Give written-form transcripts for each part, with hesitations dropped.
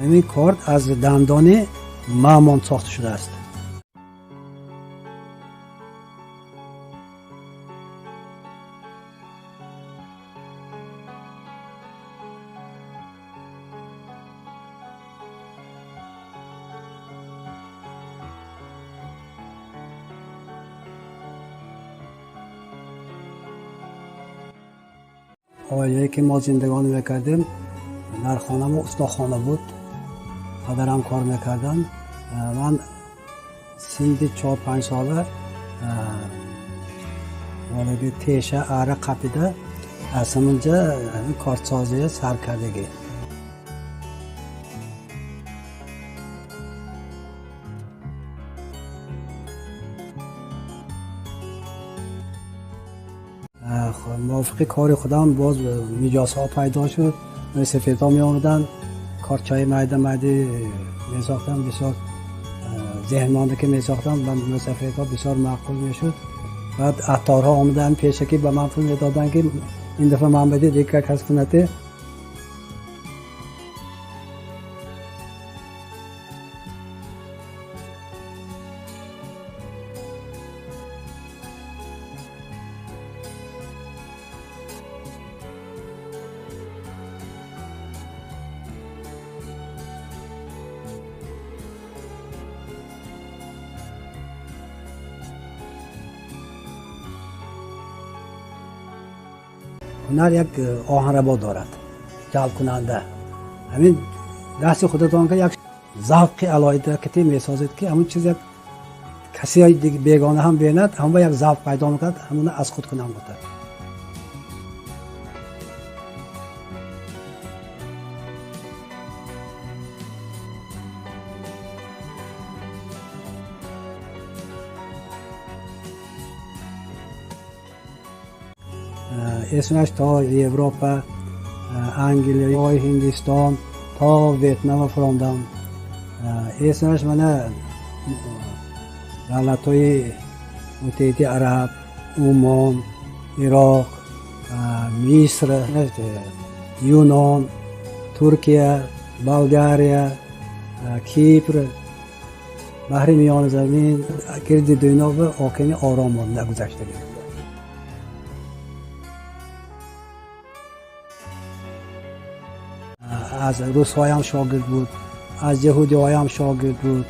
Ҳамин корд аз дандони мамонт сохта шудааст. Оилае ки мо зиндагонӣ мекардем, дар хонамо устохона буд. Падарам кор мекарданд. Ман синни 4-5 сола волаги теша ара қапида аз ҳамунҷа кортсозия сар кардагӣ. Мувофиқи кори худам боз миҷозҳо пайдо шуд, сафедҳо меомаданд, корчаи майда майда месохтам, бисёр зеҳнмонда ки месохтам ба мусафедҳо бисёр маъқул мешуд. Баъд атторҳо омаданд пешакӣ ба ман пул медоданд, ки ин дафъа ман бидед, дигар кас кунате. Ҳунар як оҳанрабо дорад, ҷалбкунанда. Ҳамин дасти худатон ка як завқи алоҳида кати месозед, ки ҳамун чиз як касе бегона ҳам бинад, ҳамон як завқ пайдо мекунад, ҳамуна аз худ кунам гуфтад. Эсмаш то Европа, Англия, Ҳиндистон, то Ветнама фуромдам. Эсмаш мана давлатҳои Муттаҳиди Араб, Умон, Ироқ, Миср, Юнон, Туркия, Болгария, Кипр, баҳри Миёназамин, гирди дунё ба океани Ором монда гузаштагӣ. Аз русҳоям шогирд буд, аз яҳудиҳоям шогирд буд.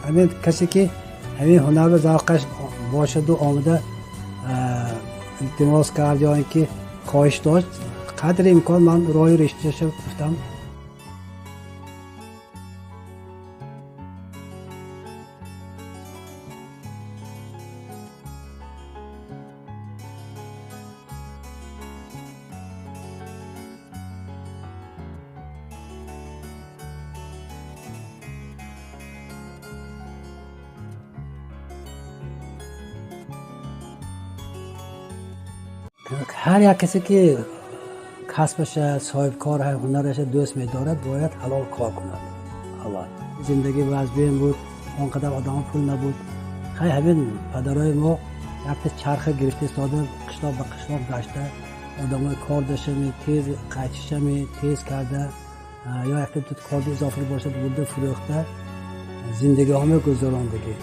Ҳамин касе ки ҳамин ҳунарро завқаш бошаду омада илтимос кард ё ин ки хоҳиш дошт, қадри имкон ман роҳи решташа гуфтам. Ҳар як касе ки касбаша, соҳибкор, ҳунараша дӯст медорад, бояд ҳалол кор кунад. Аввал зиндагӣ вазбин буд, он қадар одамо пул набуд. Хай ҳамин падарои мо якта чарха гирифта истода қишлоқ ба қишлоқ гашта, одамои кор дошами, тез қайчишами, тез карда ё якта дут корди изофа бошад, бурда фурӯхта зиндагиҳо мегузарондагӣ.